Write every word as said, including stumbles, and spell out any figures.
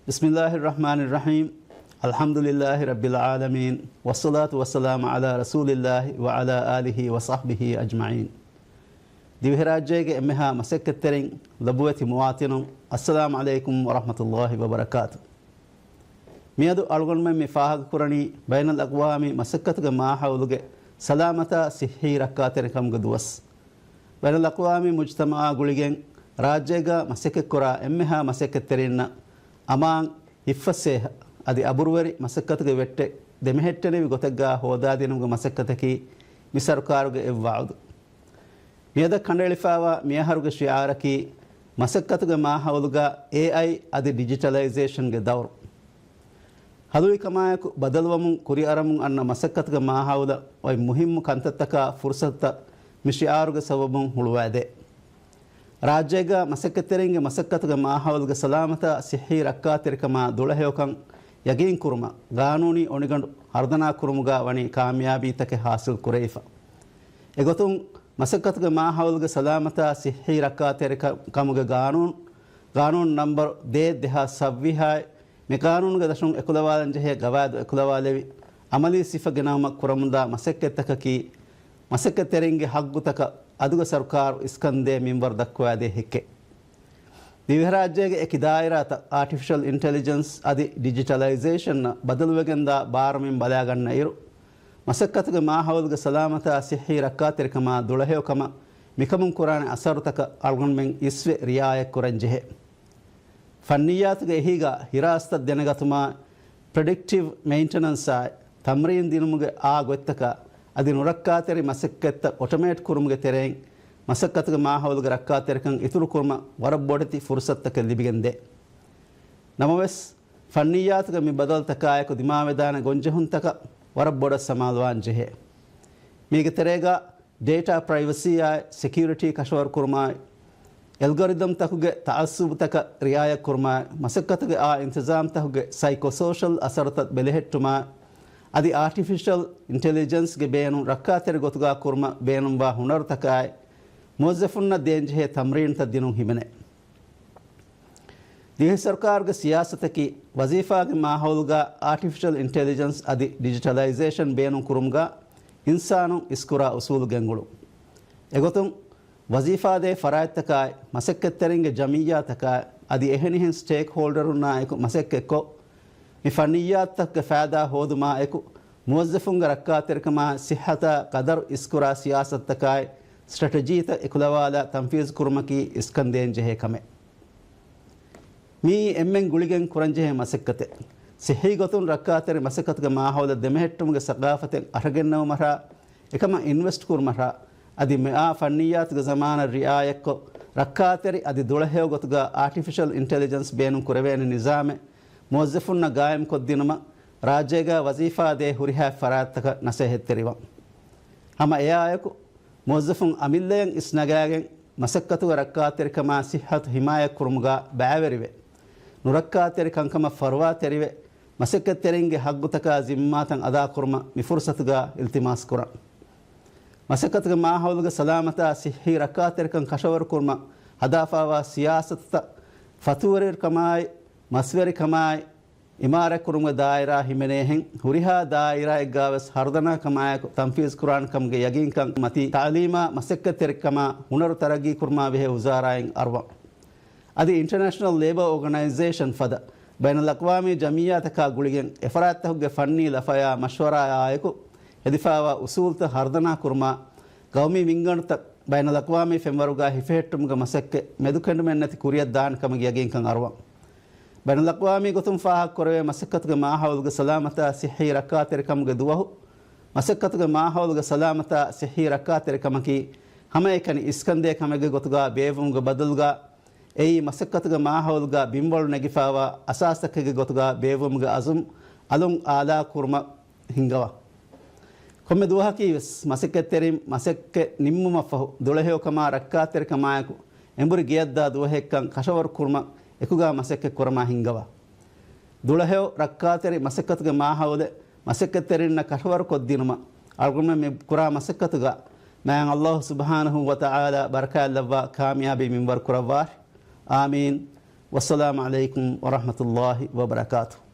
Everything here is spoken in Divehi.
بسم الله الرحمن الرحيم. الحمد لله رب العالمين، والصلاة والسلام على رسول الله وعلى آله وصحبه أجمعين. ދިވެހިރާއްޖޭގެ އެންމެހާ މަސައްކަތްތެރިން، ލޮބުވެތި މުވާތިނުން، އައްސަލާމު ޢަލައިކުމް ވަރަޙްމަތުﷲި ވަބަރަކާތު. މިއަދު އަޅުގަނޑުމެން މި ފާހަގަކުރަނީ، ބައިނަލްއަޤްވާމީ މަސައްކަތުގެ މާހައުލުގެ ސަލާމަތާ ޞިއްޙީ ރައްކާތެރިކަމުގެ ދުވަސް. ބައިނަލްއަޤްވާމީ މުޖްތަމަޢާ ގުޅިގެން ރާއްޖޭގަ މަސައްކަތްކުރާ އެންމެހާ މަސައްކަތްތެރިންނަށް އަމާން، ހިއްފަސޭހަ އަދި އަބުރުވެރި މަސައްކަތުގެ ވެއްޓެއް ދެމެހެއްޓެނިވި ގޮތެއްގަ ހޯދާދިނުމުގެ މަސައްކަތަކީ މި ސަރުކާރުގެ އެއް ވަޢުދު. މިއަދަށް ކަނޑައެޅިފައިވާ މިއަހަރުގެ ޝިޢާރަކީ، މަސައްކަތުގެ މާހައުލުގަ އޭއައި އަދި ޑިޖިޓަލައިޒޭޝަންގެ ދައުރު. ހަލުވިކަމާއެކު ބަދަލުވަމުން ކުރިއަރަމުން އަންނަ މަސައްކަތުގެ މާހައުލަށް އޮތް މުހިއްމު ކަންތައްތަކާ ފުރުޞަތުތައް މި ޝިޢާރުގެ ސަބަބުން ހުޅުވައިދޭ. ރާއްޖޭގަ މަސައްކަތްތެރިންގެ މަސައްކަތުގެ މާހައުލުގެ ސަލާމަތާ ޞިއްޙީ ރައްކާތެރިކަމާ ދުޅަހެޔޮކަން ޔަގީންކުރުމަށް ގާނޫނީ އޮނިގަނޑު ހަރުދަނާކުރުމުގަ ވަނީ ކާމިޔާބީތަކެއް ޙާޞިލް ކުރެވިފަ. އެގޮތުން، މަސައްކަތުގެ މާހައުލުގެ ސަލާމަތާ ޞިއްޙީ ރައްކާތެރިކަ-، ކަމުގެ ގާނޫނު، ގާނޫނު ނަންބަރު ދޭއް ދެހާސް ސައްވީހާއި، މި ގާނޫނުގެ ދަށުން އެކުލަވާލަންޖެހޭ ގަވާއިދު އެކުލަވާލެވި، ޢަމަލީ ސިފަ ގެނައުމަށް ކުރަމުންދާ މަސައްކަތްތަކަކީ، މަސައްކަތްތެރިންގެ ހައްގުތަކަށް އަދުގެ ސަރުކާރު އިސްކަންދޭ މިންވަރު ދައްކުވާދޭ ހެއްކެއް. ދިވެހިރާއްޖޭގެ އެކި ދާއިރާތައް އާޓިފިޝަލް އިންޓެލިޖެންސް އަދި ޑިޖިޓަލައިޒޭޝަންއަށް ބަދަލުވެގެންދާ ބާރުމިން ބަލާގަންނަ އިރު، މަސައްކަތުގެ މާހައުލުގެ ސަލާމަތާ ޞިއްޙީ ރައްކާތެރިކަމާ ދުޅަހެޔޮކަމަށް މިކަމުން ކުރާނެ އަސަރުތަކަށް އަޅުގަނޑުމެން އިސްވެ ރިޢާޔަތްކުރަންޖެހޭ. ފަންނިއްޔާތުގެ އެހީގަ ހިރާސަތަށް ދެނެގަތުމާ، ޕްރެޑިކްޓިވް މެއިންޓެނަންސާއި، ތަމްރީން ދިނުމުގެ އާ ގޮތްތަކާ، އަދި ނުރައްކާތެރި މަސައްކަތްތައް އޮޓޮމޭޓް ކުރުމުގެ ތެރެއިން، މަސައްކަތުގެ މާހައުލުގެ ރައްކާތެރިކަން އިތުރުކުރުމަށް ވަރަށް ބޮޑެތި ފުރުޞަތުތަކެއް ލިބިގެންދޭ. ނަމަވެސް، ފަންނިއްޔާތުގެ މި ބަދަލުތަކާއެކު ދިމާވެދާނެ ގޮންޖެހުންތަކަށް ވަރަށް ބޮޑަށް ސަމާލުވާން ޖެހޭ. މީގެ ތެރޭގަ، ޑޭޓާ ޕްރައިވަސީއާއި ސެކިއުރިޓީ ކަށަވަރުކުރުމާއި، އެލްގޮރިދަމްތަކުގެ ތަޢައްސުބުތަކަށް ރިޢާޔަތްކުރުމާއި، މަސައްކަތުގެ އާ އިންތިޒާމްތަކުގެ ސައިކޯ ސޯޝަލް އަސަރުތައް ބެލެހެއްޓުމާއި، އަދި އާޓިފިޝަލް އިންޓެލިޖެންސްގެ ބޭނުން ރައްކާތެރި ގޮތުގަ ކުރުމަށް ބޭނުންވާ ހުނަރުތަކާއި، މުވައްޒަފުންނަށް ދޭންޖެހޭ ތަމްރީންތައް ދިނުން ހިމެނޭ. ދިވެހި ސަރުކާރުގެ ސިޔާސަތަކީ، ވަޒީފާގެ މާހައުލުގަ އާޓިފިޝަލް އިންޓެލިޖެންސް އަދި ޑިޖިޓަލައިޒޭޝަން ބޭނުން ކުރުމުގަ އިންސާނުން އިސްކުރާ އުސޫލު ގެންގުޅުން. އެގޮތުން، ވަޒީފާދޭ ފަރާތްތަކާއި، މަސައްކަތްތެރިންގެ ޖަމިއްޔާތަކާއި، އަދި އެހެނިހެން ސްޓޭކްހޯލްޑަރުންނާއެކު މަސައްކަތްކޮށް، މި ފަންނިއްޔާތުތަކުގެ ފައިދާ ހޯދުމާއެކު، މުވައްޒަފުންގެ ރައްކާތެރިކަމާއި، ސިއްހަތާ ޤަދަރު އިސްކުރާ ސިޔާސަތުތަކާއި، ސްޓްރެޓެޖީތައް އެކުލަވާލާ ތަންފީޒު ކުރުމަކީ އިސްކަންދޭން ޖެހޭ ކަމެއް. މިއީ އެންމެން ގުޅިގެން ކުރަންޖެހޭ މަސައްކަތެއް. ޞިއްޙީ ގޮތުން ރައްކާތެރި މަސައްކަތުގެ މާހައުލެއް ދެމެހެއްޓުމުގެ ސަޤާފަތެއް އަރަގަންނެވުމަށާ، އެކަމަށް އިންވެސްޓް ކުރުމަށާ، އަދި މިއާ ފަންނިއްޔާތުގެ ޒަމާނަށް ރިޢާޔަތްކޮށް، ރައްކާތެރި އަދި ދުޅަހެޔޮ ގޮތުގަ އާޓިފިޝަލް އިންޓެލިޖެންސް ބޭނުން ކުރެވޭނެ ނިޒާމެއް މުވައްޒަފުންނަށް ގާއިމްކޮށްދިނުމަށް، ރާއްޖޭގަ ވަޒީފާ ދޭ ހުރިހާ ފަރާތްތަކަށް ނަސޭހަތްތެރިވަން. ހަމަ އެއާއެކު، މުވައްޒަފުން އަމިއްލަޔަށް އިސްނަގާގެން، މަސައްކަތުގެ ރައްކާތެރިކަމާ ސިއްހަތު ހިމާޔަތްކުރުމުގަ ބައިވެރިވެ، ނުރައްކާތެރި ކަންކަމަށް ފަރުވާތެރިވެ، މަސައްކަތްތެރިންގެ ހައްގުތަކާ ޒިންމާތައް އަދާކުރުމަށް މި ފުރުސަތުގަ އިލްތިމާސް ކުރަން. މަސައްކަތުގެ މާހައުލުގެ ސަލާމަތާ ސިއްހީ ރައްކާތެރިކަން ކަށަވަރުކުރުމަށް ހަދާފާވާ ސިޔާސަތުތައް ފަތުވެރިކަމާއި، މަސްވެރިކަމާއި، އިމާރާތްކުރުމުގެ ދާއިރާ ހިމެނޭހެން، ހުރިހާ ދާއިރާއެއްގާވެސް ހަރުދަނާކަމާއެކު ތަންފީޒުކުރާނެ ކަމުގެ ޔަގީންކަން މަތީ، ތަޢުލީމާ މަސައްކަތްތެރިކަމާ ހުނަރު ތަރައްގީކުރުމާ ބެހޭ ވުޒާރާއިން އަރުވަން. އަދި އިންޓަރނޭޝަނަލް ލޭބަ އޯގަނައިޒޭޝަން ފަދަ ބައިނަލްއަޤްވާމީ ޖަމިއްޔާތަކާ ގުޅިގެން އެފަރާތްތަކުގެ ފަންނީ ލަފަޔާ މަޝްވަރާއާއެކު ހެދިފާވާ އުސޫލުތައް ހަރުދަނާކުރުމާ، ގައުމީ މިންގަނޑުތައް ބައިނަލްއަޤްވާމީ ފެންވަރުގާ ހިފެހެއްޓުމުގެ މަސައްކަތް މެދުކެނޑުމެއްނެތި ކުރިއަށް ދާނެ ކަމަށް ޔަގީންކަން އަރުވަން. ބައިނަލްއަޤްވާމީ ގޮތުން ފާހަގަކުރެވޭ މަސައްކަތުގެ މާހައުލުގެ ސަލާމަތާ ސިއްހީ ރައްކާތެރިކަމުގެ ދުވަހު، މަސައްކަތުގެ މާހައުލުގެ ސަލާމަތާ ސިއްހީ ރައްކާތެރިކަމަކީ، ހަމައެކަނި އިސްކަންދޭ ކަމެއްގެ ގޮތުގާ ބޭއްވުމުގެ ބަދަލުގާ، އެއީ މަސައްކަތުގެ މާހައުލުގާ ބިންވަޅު ނެގިފާވާ އަސާސްތަކެއްގެ ގޮތުގާ ބޭއްވުމުގެ އަޒުމް އަލުން އާލާ ކުރުމަށް ހިންގަވާ. ކޮންމެ ދުވަހަކީވެސް، މަސައްކަތްތެރިން މަސައްކަތް ނިންމުމަށްފަހު، ދުޅަހެޔޮކަމާ ރައްކާތެރިކަމާއެކު، އެނބުރި ގެޔަށްދާ ދުވަހެއްކަން ކަށަވަރު ކުރުމަށް އެކުގާ މަސައްކަތް ކުރަމާ ހިންގަވާ. ދުޅަހެޔޮ ރައްކާތެރި މަސައްކަތުގެ މާހައުލެއް މަސައްކަތްތެރިންނަށް ކަށަވަރުކޮށްދިނުމަށް، އަޅުގަނޑުމެން މި ކުރާ މަސައްކަތުގަ މާތް ﷲ ސުބްޙާނަހޫ ވަތަޢާލާ ބަރަކާތްލައްވާ ކާމިޔާބީ މިންވަރު ކުރައްވާށި. އާމީން. ވައްސަލާމު ޢަލައިކުމް ވަރަޙްމަތުﷲި ވަބަރަކާތުހު.